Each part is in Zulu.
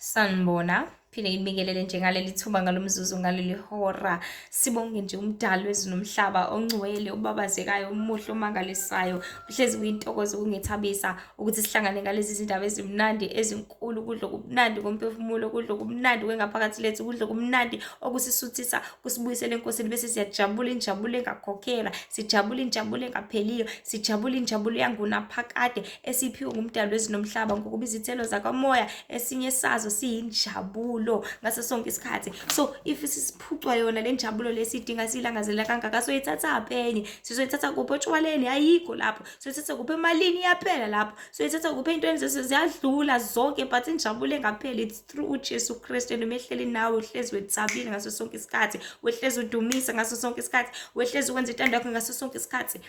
Sanibona, phinde ngibingelele nje ngaleli thuba, ngalo mzuzu, ngaleli hora. Sibonge nje umdali wezulu nomhlaba, ongcwele, obabazekayo, omuhle, omangalisayo. Uhlezi kuyintokozo ukungithabisa ukuthi sihlangane ngalezi zindaba ezimnandi ezinkulu, kudla okumnandi komphefumulo, kudla okumnandi kwengaphakathi lethu, kudla okumnandi okusisuthisa, kusibuyisela enkosini, bese siyajabula injabulo engakhokhelwa, sijabula injabulo engapheliyo, sijabula injabulo yangunaphakade esiphiwe ngumdali wezulu nomhlaba, ngokuba izithelo zakamoya esinye sazo siyinjabulo ngaso sonke isikhathi. So if sisiphucwa yona le njabulo lesidinga, siyilangazelela kangaka, soyithatha enye? Sizoyithatha kuphi? Otshwaleni? Ayikho lapho. Soyithatha kuphi? Emalini? Iyaphela lapho. Soyithatha kuphi ey'ntweni? Ziyadlula zonke, but injabulo engapheli, it's through uJesu Kristu. And umehleli nawe, uhlezi wethabile ngaso sonke isikhathi, wehlezi udumisa ngaso sonke isikhathi, wehlezi ukwenza intando yakho ngaso sonke isikhathi.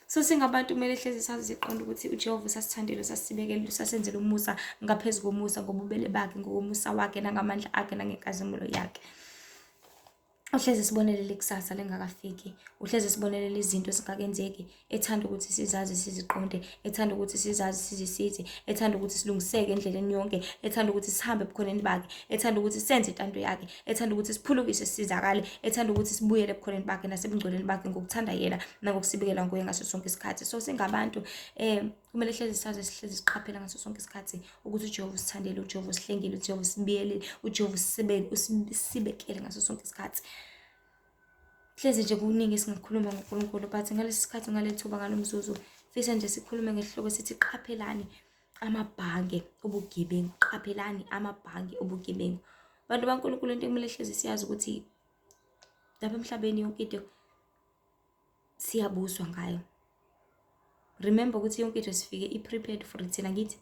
So singabantu kumele hlezi sazi, siqonde ukuthi uJehova usasithandile, usasibekele, usasenzela umusa ngaphezu komusa, ngobubele bakhe, ngokomusa wakhe, nangamandla akhe, nangenkazimulo yakhe. Uhlezi sibonelela ikusasa lingakafiki, uhlezi sibonelela izinto ezingakenzeki, ethanda ukuthi sizazi, siziqonde, ethanda ukuthi sizazi, sizisize, ethanda ukuthi silungiseke endleleni yonke, ethanda ukuthi sihambe ebukhoneni bakhe, ethanda ukuthi senze intando yakhe, ethanda ukuthi siphulukise, sisizakale, ethanda ukuthi sibuyele ebukhoneni bakhe nasebungcweleni bakhe, ngokuthanda yena nangokusibekela nguye ngaso sonke isikhathi. So singabantu kumele hlezi sazi, sihlezi siqaphela ngaso sonke isikhathi ukuthi uJehova usithandele, uJehova usihlengile, uJehova usibiyelile, uJehova usibekele ngaso sonke isikhathi. Hlezi nje kuningi esingakhuluma ngoNkulunkulu, but ngalesi sikhathi, ngaleli thuba, ngalo mzuzu, fisa nje sikhulume ngesihloko sithi qaphelani amabhange obugebengu, qaphelani amabhange obugebengu. Bantu baNkulunkulu, into ekumele hlezi siyazi ukuthi lapha emhlabeni yonke into siyabuswa ngayo. Remember ukuthi yonke into sifike i-prepared for thina. Ngithi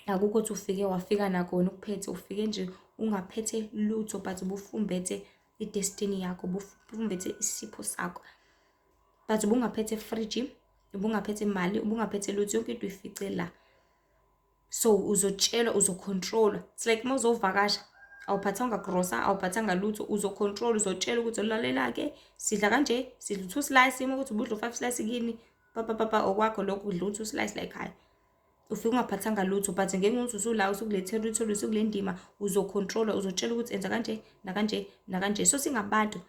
akukho ukuthi ufike wafika nakona ukuphethe, ufike nje ungaphethe lutho, but ubufumbethe i-destiny yakho, ubufumbethe isipho sakho, but ubungaphethe friji, ubungaphethe imali, ubungaphethe lutho, yonke into uyifice la. So uzotshelwa, uzocontrolwa. It's like uma uzovakasha, awuphathanga grosa, awuphathanga lutho, uzocontrol, uzotshela ukuthi ulalela-ke, sidla kanje, sidla u-two slice. Uma ukuthi ubudla u-five slice kini, papapapa, okwakho lokho, udla u-two slice la ekhaya. Ufike ungaphathanga lutho, but ngeke ukuthi usula usukule territory, usukule ndima, uzocontrolwa, uzotshela ukuthi enza kanje nakanje nakanje. So singabantu,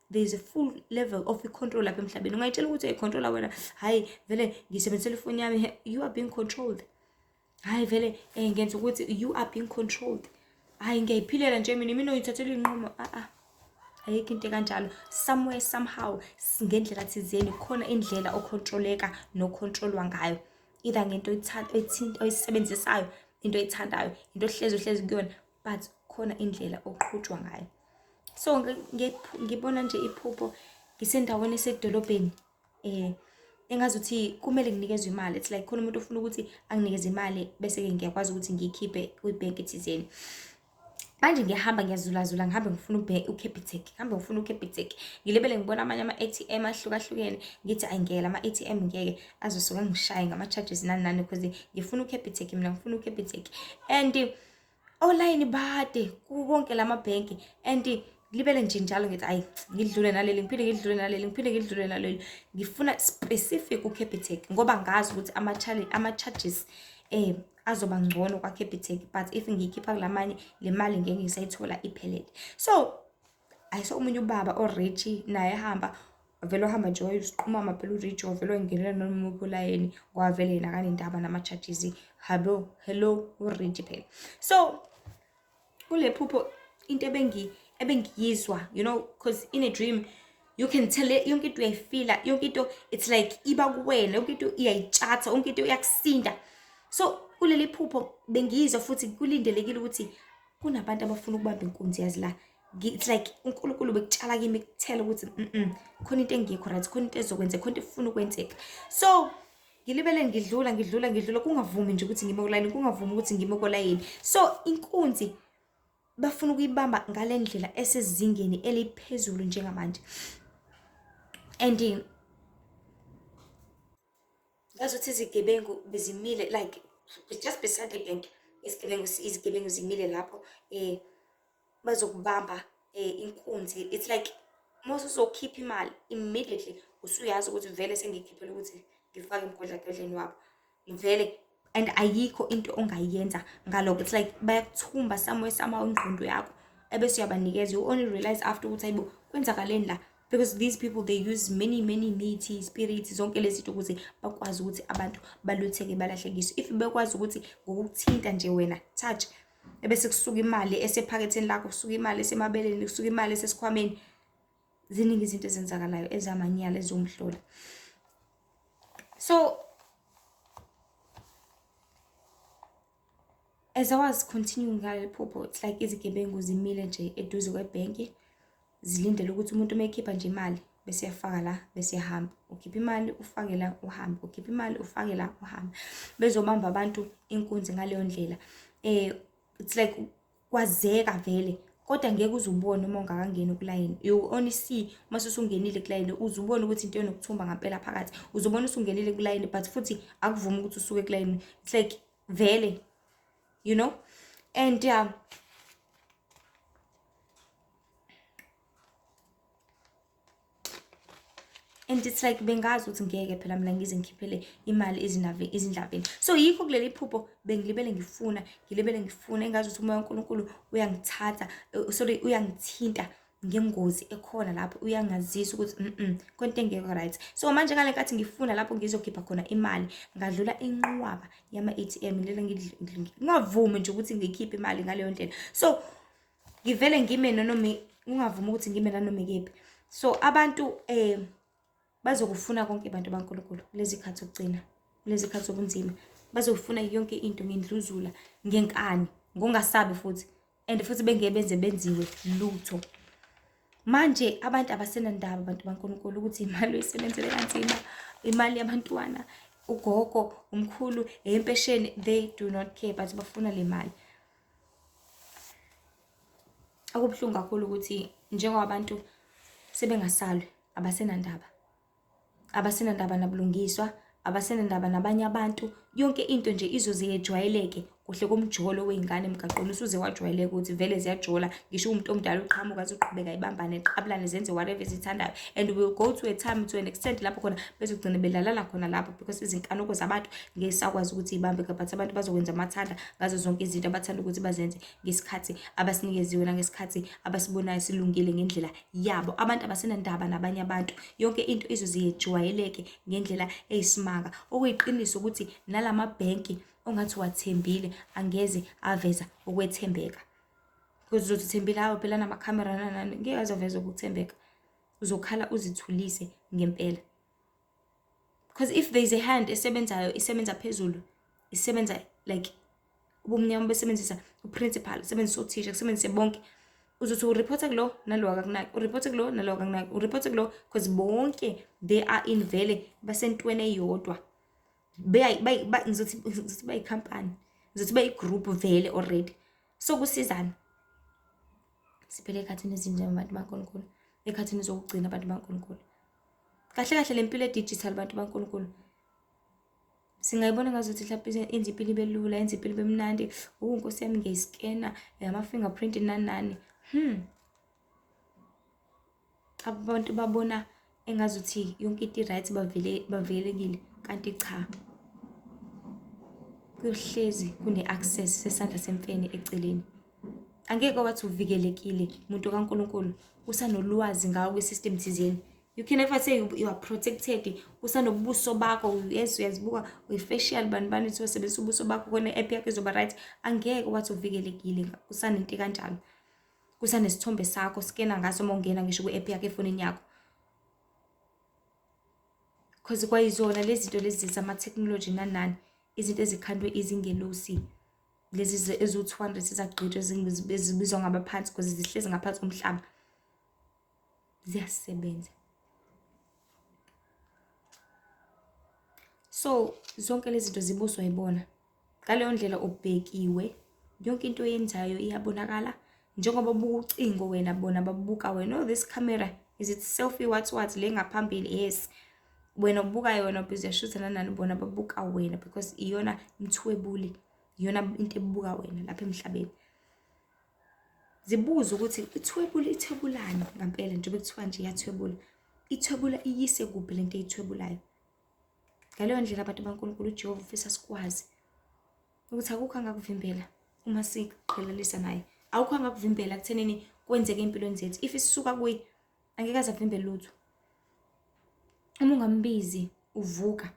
there is a full level of i-control lapha emhlabeni. Ungayitshela ukuthi uyayicontrola wena, hhayi vele ngisebenzisela ifoni yami, you are being controlled. Hhayi vele ngenza ukuthi, you are being controlled. Hhayi ngiyayiphilela nje mina, mina uyithathela iy'nqumo. A-a, ayikho into ekanjalo. Somewhere, somehow, ngendlela thizeni, khona indlela ocontroleka nocontrolwa ngayo, either ngento oyisebenzisayo, into oyithandayo, into ohlezi uhlezi kuyona, but khona indlela oqhutshwa ngayo. So ngibona nje iphupho ngisendaweni esedolobheni, engazuthi kumele nginikezwe imali. It's like khona umuntu ofuna ukuthi anginikeze imali, bese-ke ngiyakwazi ukuthi ngiyikhiphe kwibhenki thizeni. Manje ngiyahamba, ngiyazulazula, ngihambe ngifuna uCapitec, ngihambe ngifuna uCapitec, ngilibele ngibona amanye ama-ATM ahlukahlukene. Ngithi ayingeke, lama-ATM ngeke azosuke angishaye ngama-charges nani nani, because ngifuna uCapitec mina, ngifuna uCapitec. And olayini bade kuwo wonke lamabhenki, and ngilibele nje njalo ngithi ayi ngidlule naleli, ngiphinde ngidlule naleli, ngiphinde ngidlule naleli. Ngifuna specific uCapitec ngoba ngazi ukuthi ama-charges azoba ngcono kwa-Capitec, but if ngiyikhipha kulamanye, le mali ngeke ngisayithola iphelele. So ayiso omunye ubaba o-rich naye ehamba, vele wahamba nje wayoziqhumama phela, u-rich, wavele wangenela noma umuphi ulayeni, ngoba vele yena akanendaba nama-charges. Habo, hello, u-rich phela. So kule phupho, into ebengiyizwa, because in a dream you can tell yonke into, uyayifila yonke into, it's like iba kuwena yonke into, iyayitshatha yonke into, iyakusinda. So kuleli phupho bengiyizwa futhi kulindelekile ukuthi kunabantu abafuna ukubamba inkunzi, yazi la. It's like uNkulunkulu bekutshala kimi, kuthela ukuthi khona into engekho right, khona into ezokwenzeka, khona into efuna ukwenzeka. So ngilibele ngidlula, ngidlula, ngidlula, kungavumi nje ukuthi ngime kulayini, kungavumi ukuthi ngime kolayini. So inkunzi bafuna ukuyibamba ngale ndlela esezingeni eliphezulu njengamanje, and ngazuthi izigebengu bezimile like just beside the bank. Isigebengu, izigebengu zimile lapho, bazokubamba inkunzi. It's like mase uzokhipha imali, immediately usuyazi ukuthi vele sengikhiphele ukuthi ngifake emgodlagodleni wabo vele. And ayikho into ongayenza ngalokho. It's like bayakuthumba somewhere somehow ingqondo yakho, ebese uyabanikeza. You only realize after ukuthi hayibo, kwenzakaleni la, because these people, they use many many mithi, spirits, zonke lezi zinto ukuze bakwazi ukuthi abantu balutheke, balahlekiswe. If bekwazi ukuthi ngokukuthinta nje wena, touch, ebese kusuka imali esephaketheni lakho, kusuka imali esemabeleni, kusuka imali esesikhwameni, ziningi izinto ezenzakalayo ezamanyala, ezomhlola. So as I was continuing ngaleli phupho, it's like izigebengu zimile nje eduze kwebhenki, zilindele ukuthi umuntu uma ekhipha nje imali bese yafaka la, bese yahamba. Ukhipha imali, ufake la, uhambe. Ukhipha imali, ufake la, uhambe. Bezobamba abantu inkunzi ngaleyo ndlela. It's like kwazeka vele, kodwa ngeke uze ubone uma ungakangeni kulayini. You only see uma usungenile kulayini, uze ubone ukuthi into enokuthumba ngampela phakathi. Uzobona usungenile kulayini, but futhi akuvumi ukuthi usuke kulayini. It's like vele, you know. And yeah, and it's like bengazi ukuthi ngeke phela mina ngize ngikhiphele imali izindlaveni. So yikho kuleli phupho bengilibele ngifuna, ngilibele ngifuna, engazi ukuthi umoya kaNkulunkulu uyangithatha, sorry, uyangithinta ngengozi ekhona lapho, uyangazisa ukuthi konke engekho right. So manje ngale nkathi ngifuna lapho ngizokhipha khona imali, ngadlula inqwaba yama-ATM, lela ngingavumi nje ukuthi ngikhiphe imali ngaleyo ndlela. So ngivele ngime nanoma ungavumi ukuthi ngime nanoma ikephi. So abantu bazokufuna konke, abantu baNkulunkulu, kulezi khathi zokugcina, kulezi khathi zobunzima, bazofuna yonke into ngendluzula, ngenkani, ngongasabi futhi, and futhi bengeke benze benziwe lutho. Manje abantu abasenandaba, abantu baNkulunkulu, ukuthi imali oyisebenzele kanzima, imali yabantwana, ugogo, umkhulu, eyempesheni, they do not care, but bafuna le mali. Okubuhlungu kakhulu ukuthi njengoba abantu sebengasalwi, abasenandaba, abasenandaba nabulungiswa, abasenandaba nabanye abantu. Yonke into nje izoze yejwayeleke kuhle komjolo wey'ngane emgaqweni, usuze wajwayeleka ukuthi vele ziyajola. Ngisho umuntu omdala uqhamuka azoqhubeka ibambane, iqabulane, zenze whatever ezithandayo. And we will go to a time, to an extent lapho khona bezogcina belalana khona lapho, because izinkanuko zabantu ngeke sakwazi ukuthi y'bambeke, but abantu bazokwenza amathanda ngazo zonke izinto abathanda ukuthi bazenze ngesikhathi abasinikeziwe nangesikhathi abasibonayo silungile ngendlela yabo. Abantu abasenandaba nabanye abantu. Yonke into izoze yejwayeleke ngendlela eyisimanga. Okuyiqiniso ukuthi nalamabhenki ongathi wathembile angeze aveza ukwethembeka, because uzothi uthembile, hawu phela namakhamera nanani, ngeke azoveza ukuthembeka. Uzokhala uzithulise ngempela, because if there is a hand esebenzayo, isebenza phezulu, isebenza like ubumnyama, besebenzisa uprincipal, sebenzisa othisha, kusebenzise bonke. Uzothi ureporta kulo nalo akakunaki, ureporta kulo nalo akakunaki, ureporta kulo, because bonke they are in, vele basentweni eyodwa. Ngizothi bayikhampani, ngizothi bayi-group vele already. So kusizana siphele ekhathini ezinjenge, abantu baNkulunkulu, ekhathini zokugcina, abantu baNkulunkulu. Kahle kahle le mpilo e-digital, bantu baNkulunkulu, singayibona ngazuthi mhlawumbe yenza impilo ibe lula, yenza impilo ibe mnandi. Nkosi yami, ngiyayiskena ama-fingerprint nani nani. Abantu babona engazuthi yonke into i-right, bavele bavikelekile, kanti cha, kuyohlezi kune-access sesandla semfene eceleni. Angeke wathi uvikelekile, muntu kaNkulunkulu, usanolwazi ngawo kwi-system thizeni. You can never say you are protected. Usanobuso bakho, yes, uyazibuka uyi-facial bani bani, uthi wasebenzisa ubuso bakho khona i-app yakho izoba right. Angeke wathi uvikelekile, kusanento kanjalo. Kusanesithombe sakho skena ngaso uma ungena ngisho kwi-app yakho efonini yakho, because kwayizona lezi zinto lezi zama-technology nani nani, izinto ezikhandwe izingelosi lezi eziwu-200 ezagqitshwa, ezibizwa ngabaphansi, because zihlezi ngaphansi komhlaba, ziyasebenza. So zonke lezi zinto zibuswa yibona. Ngaleyo ndlela ubhekiwe, yonke into oyenzayo iyabonakala. Njengoba ubuka ucingo wena, bona babuka wena. Oh, this camera, is it selfie, what what, le ngaphambili? Yes, wena ubuka yona, busy uyashutha nanani, bona babuka wena, because iyona imthwebuli, iyona into ebuka wena lapha emhlabeni. Zibuze ukuthi ithwebula ithwebulani ngampela, njengoba kuthiwa nje iyathwebula, ithwebula iyise kuphi lento eyithwebulayo? Ngaleyo ndlela, abantu baNkulunkulu, uJehova ufisa sikwazi. Ukuthi akukho angakuvimbela uma siqhelelisa naye. Awukho angakuvimbela kuthenini kwenzeke empilweni zethu. If isisuka kuye angeke aze avimbe lutho. Uma ungambizi uvuka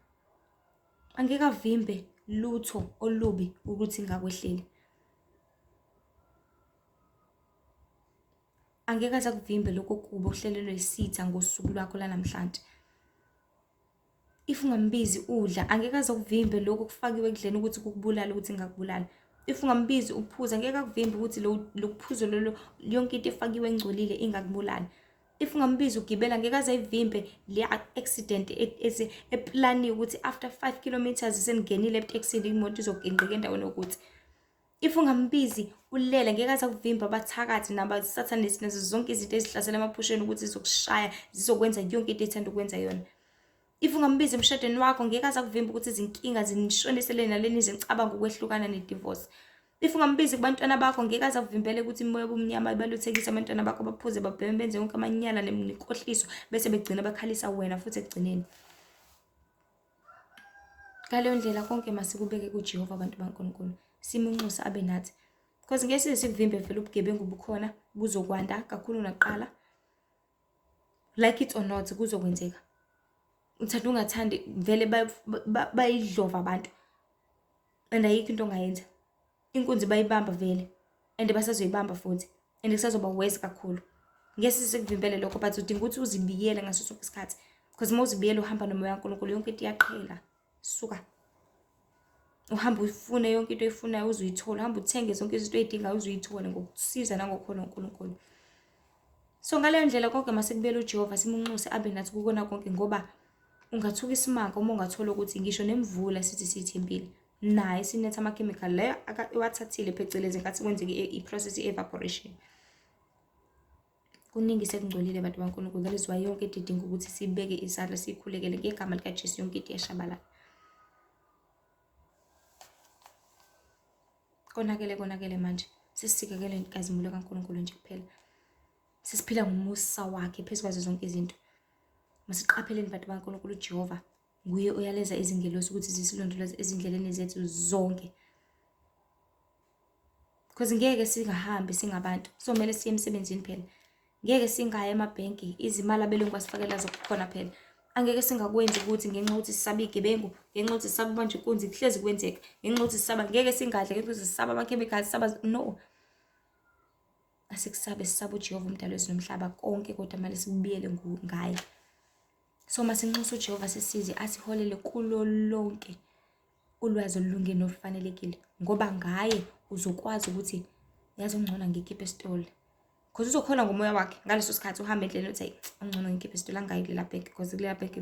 angeke avimbe lutho olubi ukuthi ngakwehleli. Angeke aze akuvimbe lokho kubi okuhlelelwe isitha ngosuku lwakho lanamhlanje. If ungambizi udla angeke aze akuvimbe lokho okufakiwe ekudleni ukuthi kukubulale ukuthi ngakubulala. If ungambizi uphuza ngeke akuvimbe ukuthi lokuphuzo lolo yonke into efakiwe engcolile ingakubulala. If ungambizi ugibela ngeke aze ayivimbe le accident eplaniwe ukuthi after 5 kilometers seningenile etekisini imoto izoginqika endaweni yokuthi. If ungambizi ulele ngeke aze akuvimbe abathakathi nabasathanisi nazo zonke izinto ezihlasela emaphusheni ukuthi zizokushaya zizokwenza yonke into ethanda ukwenza yona. If ungambizi emshadweni wakho ngeke aze akuvimbe ukuthi izinkinga zinishonisele naleni izicabanga ukwehlukana ne-divorce. If ungambizi kubantwana bakho ngeke aze akuvimbele ukuthi imoya obumnyama ibaluthekise abantwana bakho baphuze babheme benze yonke amanyala nenkohliso bese begcina bakhalisa wena futhi ekugcineni. Ngaleyo ndlela konke masikubeke kuJehova abantu baNkulunkulu, simunxuse abe nathi. Because ngeke size sikuvimbe vele ubugebengu bukhona buzokwanda kakhulu nakuqala. Like it or not kuzokwenzeka. Uthanda ungathandi vele bayidlova abantu and ayikho into ongayenza. Inkunzi bayibamba vele and basazoyibamba futhi and kusazoba worse kakhulu. Ngeke size sikuvimbele lokho but udinga ukuthi uzibiyele ngaso sonke isikhathi because uma uzibiyela uhamba nomoya kaNkulunkulu yonke into iyaqhela. Suka. Uhambe ufune yonke into oyifunayo uze uyithole, uhambe uthenge zonke izinto oyidingayo uze uyithole ngokusiza nangokholo uNkulunkulu. So ngaleyo ndlela konke masikubele uJehova simunxuse abe nathi kukona konke ngoba ungathuka isimanga uma ungathola ukuthi ngisho nemvula sithi siyithembile naye sinetha amakhemikhali leyo iwathathile phecelezi ngenkathi kwenzeka i-process ye-evaporation. Kuningi sekungcolile bantu baNkulunkulu. That is why yonke into idinga ukuthi sibeke isandla siyikhulekele ngegama likaJesu yonke into iyashabalala. Konakele konakele manje. Sesisikekele inkazimulo kaNkulunkulu nje kuphela. Sesiphila ngomusa wakhe phezu kwazo zonke izinto. Masiqapheleni bantu baNkulunkulu uJehova nguye oyaleza izingelosi ukuthi zisilondoloze ezindleleni zethu zonke. Because ngeke singahambi singabantu, kuzomele siye emsebenzini phela. Ngeke singayi emabhenki, izimali abelungu basifakela zokukhona phela. Angeke singakwenzi ukuthi ngenxa yokuthi sisaba iy'gebengu, ngenxa yokuthi sisaba ubanjwa inkunzi, kuhlezi kwenzeka. Ngenxa yokuthi sisaba, ngeke singadli, ngenxa yokuthi sisaba amakhemikhali, sisaba, no. Asikusabe, sisaba uJehova umdali wezulu nomhlaba konke kodwa kumele sikubiyele ngaye. So masinxusa uJehova sisize asiholele kulo lonke ulwazi olulungile nolufanelekile ngoba ngaye uzokwazi ukuthi yazi ungcono ngikhiphe esitolo because uzokhona ngomoya wakhe ngaleso sikhathi uhambe endleleni uthi angcono ngikhiphe esitolo angayi kulela bhenki because kulela bhenki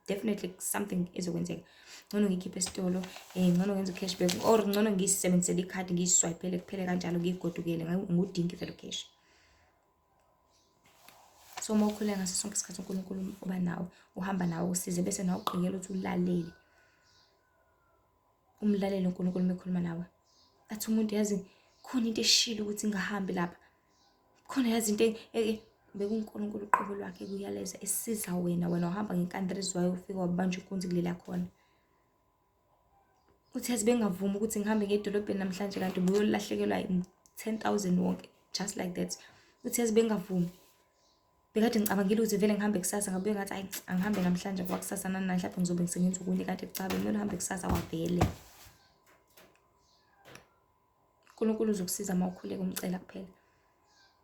definitely something ezokwenzeka ngcono ngikhiphe esitolo um ngcono ngenze u-cashback or ngcono ngiyisebenzisele ikhadi ngiyiswayiphele kuphele kanjalo ngiyigodukele ngudingi vele u-cash. So uma ukhuleka ngaso sonke isikhathi uNkulunkulu uba nawe, uhamba nawe usize bese nawe uqikela ukuthi ulalele. Umlalele uNkulunkulu uma ekhuluma nawe. Athi umuntu yazi khona into eshilo ukuthi ngingahambi lapha. Khona yazi into bekuNkulunkulu uqobo lwakhe kuyaleza esiza wena, wena uhamba ngenkani that is why ufike wabanjwa inkunzi kulela khona. Uthi yazi bengavumi ukuthi ngihambe ngiye edolobheni namhlanje kanti ubuyolahlekelwa 10,000 wonke just like that. Uthi yazi bengavumi. Bekade ngicabangile ukuthi vele ngihambe kusasa ngabuye ngathi ayi angihambe namhlanje ngoba kusasa nani nani mhlawumbe ngizobe ngisengenza okunye kanti cha bekumele uhambe kusasa wavele. uNkulunkulu uzokusiza uma ukhuleka umcela kuphela.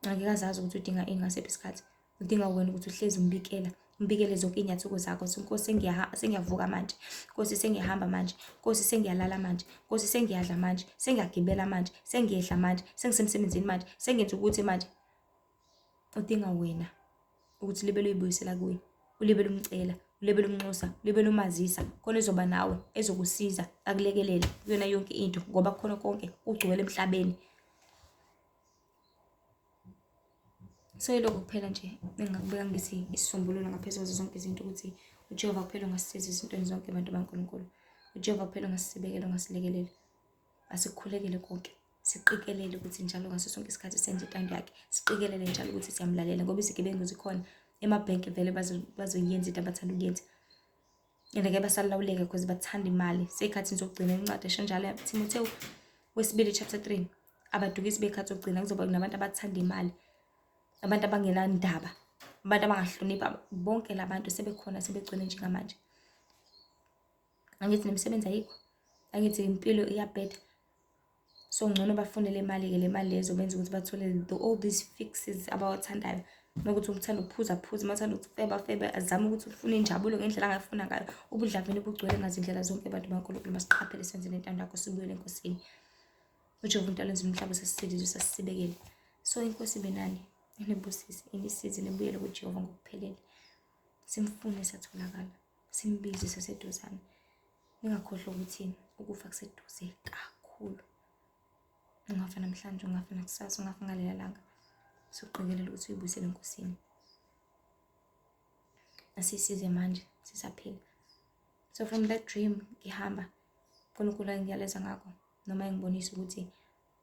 Angeke azazi ukuthi udinga ini ngasiphi isikhathi. Udinga wena ukuthi uhlezi umbikela, umbikele zonke iy'nyathuko zakho. Uthi Nkosi sengiyavuka manje, Nkosi sengiyahamba manje, Nkosi sengiyalala manje, Nkosi sengiyadla manje, sengiyagibela manje, sengiyehla manje, sengisemsebenzini manje, sengenza ukuthi manje. Udinga wena ukuthi libe luyibuyisela kuye, ulibe lumcela, ulibe lumnxusa, ulibe lumazisa, khona ezoba nawe, ezokusiza, akulekelele kuyona yonke into ngoba kukhona konke kugcwele emhlabeni. So yilokho kuphela nje engingakubeka ngithi isisombululo ngaphezu kwazo zonke izinto ukuthi uJehova kuphela ongasisiza ezintweni zonke bantu baNkulunkulu. UJehova kuphela ongasibekela, ongasilekelela. Asikhulekele konke, siqikelele ukuthi njalo ngaso sonke isikhathi senze intando yakhe, siqikelele njalo ukuthi siyamlalela ngoba izigebengu zikhona emabhenki vele bazoyenza into abathanda ukuyenza. And ngeke basalawuleka because bathanda imali. Seyikhathini zokugcina incwadi esho njalo Timothewu wesibili chapter 3. Abadukisi bekhathi zokugcina kuzoba kunabantu abathanda imali, abantu abangenandaba, abantu abangahloniphi, bonke labantu sebekhona sebegcwele njengamanje. Angithi nemisebenzi ayikho, angithi impilo iyabheda. So ngcono bafune le mali-ke, le mali lezo benza ukuthi bathole all these fixes abawathandayo. Nokuthi uthanda ukuphuza phuza, uma uthanda ukufeba febe, azame ukuthi ufune injabulo ngendlela angayifuna ngayo. Ubudlavini bugcwele ngazindlela zonke bantu baNkulunkulu, masiqaphele senze nentando yakho sibuyele eNkosini. UJehova uMdali wezulu nomhlaba usasisindile, usasibekele. So iNkosi ibe nani, inibusise, inisize, nibuyele kuJehova ngokuphelele. Simfune satholakala, simbize seseduzane. Ningakhohlwa ukuthi ukufa kuseduze kakhulu. Ungafa namhlanje, ungafa nakusasa, ungafa ngalela langa. Soqikelela ukuthi uyibuyisele eNkosini. Asisize manje sisaphila. So from that dream ngihamba uNkulunkulu angiyaleza ngakho noma engibonisa ukuthi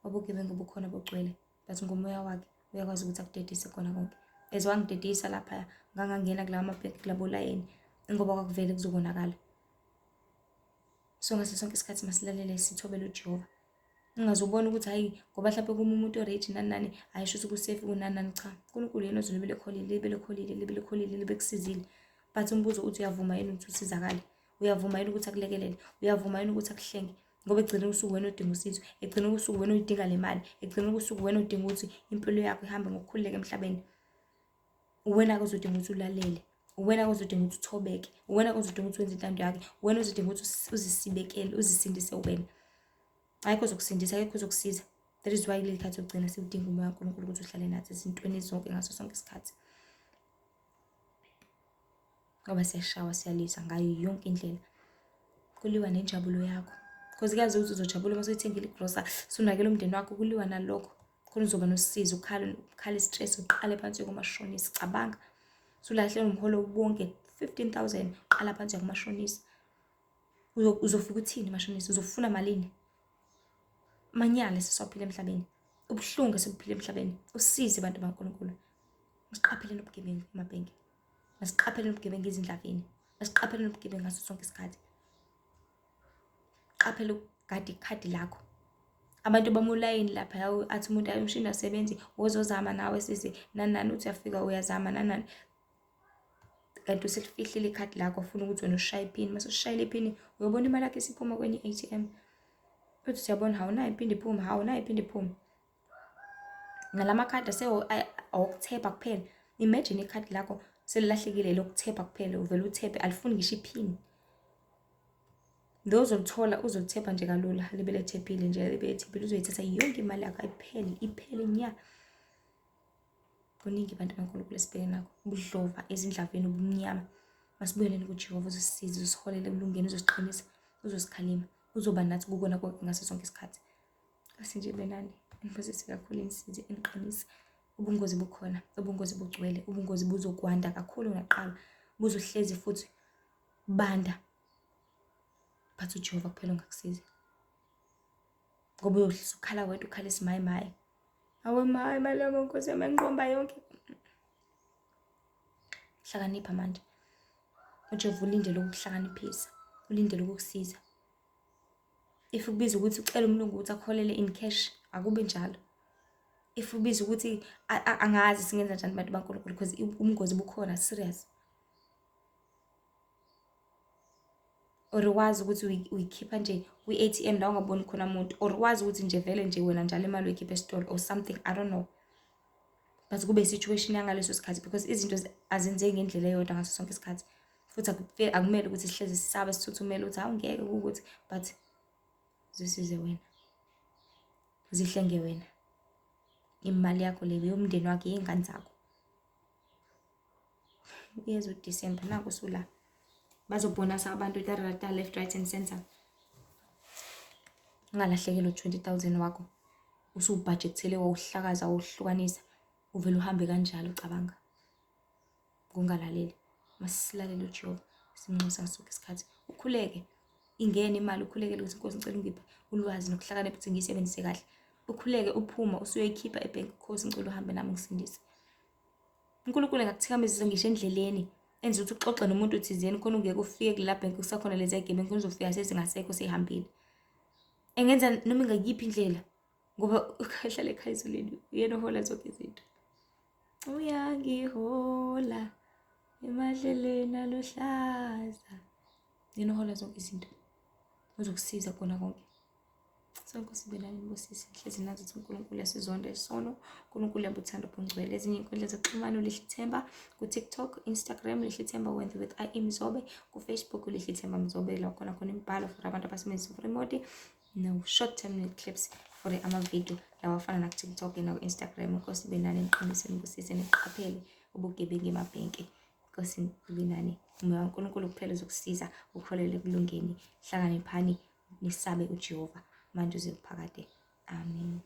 ubugebengu bukhona bugcwele, but ngomoya wakhe uyakwazi ukuthi akudedise khona konke. As wangidedisa laphaya ngangangena kulawa mabhenki kulabo layini ngoba kwakuvele kuzokonakala. So ngaso sonke isikhathi masilalele sithobele uJehova. Ungaze ubone ukuthi hhayi ngoba mhlampe kuma umuntu o-rich nani nani, hhayi shuthi ku-safe kunani nani. Cha, uNkulunkulu yena ozolibele lekholile, libe lekholile, libe lekholile, libe kusizile. But umbuzo uthi uyavuma yini ukuthi usizakale? Uyavuma yini ukuthi akulekelele? Uyavuma yini ukuthi akuhlenge? Ngoba ekugcineni usuku wena odinga usizo, ekugcineni usuku wena oyidinga le mali, ekugcineni usuku wena odinga ukuthi impilo yakho ihambe ngokukhululeka emhlabeni. Uwena-ke ozodinga ukuthi ulalele, uwena-ke ozodinga ukuthi uthobeke, uwena-ke ozodinga ukuthi wenze intando yakhe, uwena ozodinga ukuthi uzisibekele, uzisindise wena. Ayikho ozokusindisa, akekho ozokusiza. That is why kuleli khathi ogcina siwudinga umoya kaNkulunkulu ukuthi uhlale nathi ezintweni zonke ngaso sonke isikhathi. Ngoba siyashawa siyalisa ngayo yonke indlela. Kuliwa nenjabulo yakho. Because kuyazi ukuthi uzojabula uma usuyithengile igrosa, sunakele umndeni wakho, kuliwa nalokho. Khona uzoba nosizi, ukhala, ukhala i-stress, uqale phansi uye kumashonisa. Cabanga, usulahle umholo wonke 15,000, uqala phansi uya kumashonisa. Uzofika uthini mashonisa? Uzofuna malini? Amanyala esesiwaphila emhlabeni, ubuhlungu esibuphila emhlabeni, usizi bantu baNkulunkulu. Masiqaphele nobugebengu emabhenki, masiqaphele nobugebengu ezindlavini, masiqaphele nobugebengu ngaso sonke isikhathi. Qaphela ukugada ikhadi lakho. Abantu bamulayini lapha, athi umuntu ayi umshini asebenzi, wozozama nawe sisi, nani nani, uthi uyafika uyazama nani nani. Kanti uselifihlile ikhadi lakho, ufuna ukuthi wena ushaye iphini. Mase ushayile iphini, uyobona imali yakho isiphuma kwenye i-A_T_M. Uthi uyabona, hawu nayi iphinde iphume, hawu nayi iphinde iphume. Nalamakhadi awokuthepha kuphela. Imagine ikhadi lakho selilahlekile lokuthepha kuphela, uvele uthephe, alifuni ngisho iphini. Lo ozolithola uzolithepha nje kalula, libe lethephile nje, libe lethephile, uzoyithatha yonke imali yakho ayiphele, iphele nya. Kuningi bantu baNkulunkulu esibhekene nakho, ubudlova ezindlavini, ubumnyama. Masibuyeleni kuJehova, uzosisiza, uzosiholela ekulungeni, uzosiqinisa, uzosikhalima, uzoba nathi kukona konke ngaso sonke isikhathi. Nkosi nje benani, inibusise kakhulu, inisize, iniqinise. Ubungozi bukhona, ubungozi bugcwele, ubungozi buzokwanda kakhulu kunaqala, buzohlezi futhi banda. But uJehova kuphela ongakusiza. Ngoba uyohlisa ukhala wedwa, ukhala isimayimayi. Awe mayi, imali yami Nkosi yami yanqomba yonke. Hlakanipha manje. UJehova ulindele ukukuhlakaniphisa, ulindele ukukusiza. If ukubiza ukuthi ucele umlungu ukuthi akuholele in cash, akube njalo. If ubiza ukuthi angazi singenza njani bantu baNkulunkulu because ubungozi bukhona serious. Or wazi ukuthi uyikhipha nje kwi-A_T_M la ungaboni khona muntu, or wazi ukuthi nje vele nje wena njalo imali uyikhipha esitolo or something, I don't know. But kube i-situation yangaleso sikhathi because izinto azenzeki ngendlela eyodwa ngaso sonke isikhathi. Futhi akumele ukuthi sihlezi sisaba sithuthumele ukuthi hawu ngeke kuwukuthi, but zisize wena, zihlenge wena. Imali yakho le yomndeni wakho, iy'ngane zakho. Uyeza uDisemba, naku usula. Bazobhonasa abantu tararata left, right and center. Ungalahlekelwa u-20,000 wakho. Usuwubhajekthele wawuhlakaza wawuhlukanisa, uvele uhambe kanjalo ucabanga. Ngongalaleli. Masilalele uJehova, simnxusa ngaso sonke isikhathi. Ukhuleke, ingene imali, ukhulekele ukuthi Nkosi ngicela ungiphe ulwazi nokuhlakanipha ukuthi ngiyisebenzise kahle. Ukhuleke uphuma usuyoyikhipha ebhenki, Nkosi ngicela uhambe nami ungisindise. uNkulunkulu engakuthikamezisa ngisho endleleni. Enza ukuthi uxoxe nomuntu thizeni khona ungeke ufike kula bhenki kusakhona lezi gebengu, khona uzofika sezingasekho seyihambile. Engenza noma ingayiphi indlela ngoba uhlala ekhaya ezulwini, uyena ohola zonke izinto. Uyangihola emadlelweni aluhlaza, yena ohola zonke izinto, uzokusiza kona konke. So Nkosi ibe nani, nibusise. Hlezi nazi ukuthi uNkulunkulu uyasizonda isono, uNkulunkulu uyabuthanda ubungcwele. Ezinye iy'nkundla zokuxhumana uLihle Themba ku-TikTok, Instagram Lihle Themba with I Mzobe, ku-Facebook uLihle Themba Mzobe, la khona khona imibhalo for abantu abasebenzisa remote no short term clips for ama-video lawa afana naku-TikTok naku-Instagram. Inkosi ibe nani, niqinise, nibusise, niqaphele ubugebengu emabhenki. Inkosi ibe nani. Umoya kaNkulunkulu kuphela uzokusiza ukholele ekulungeni. Hlakaniphani, nisabe uJehova manje uze kuphakade. Amen.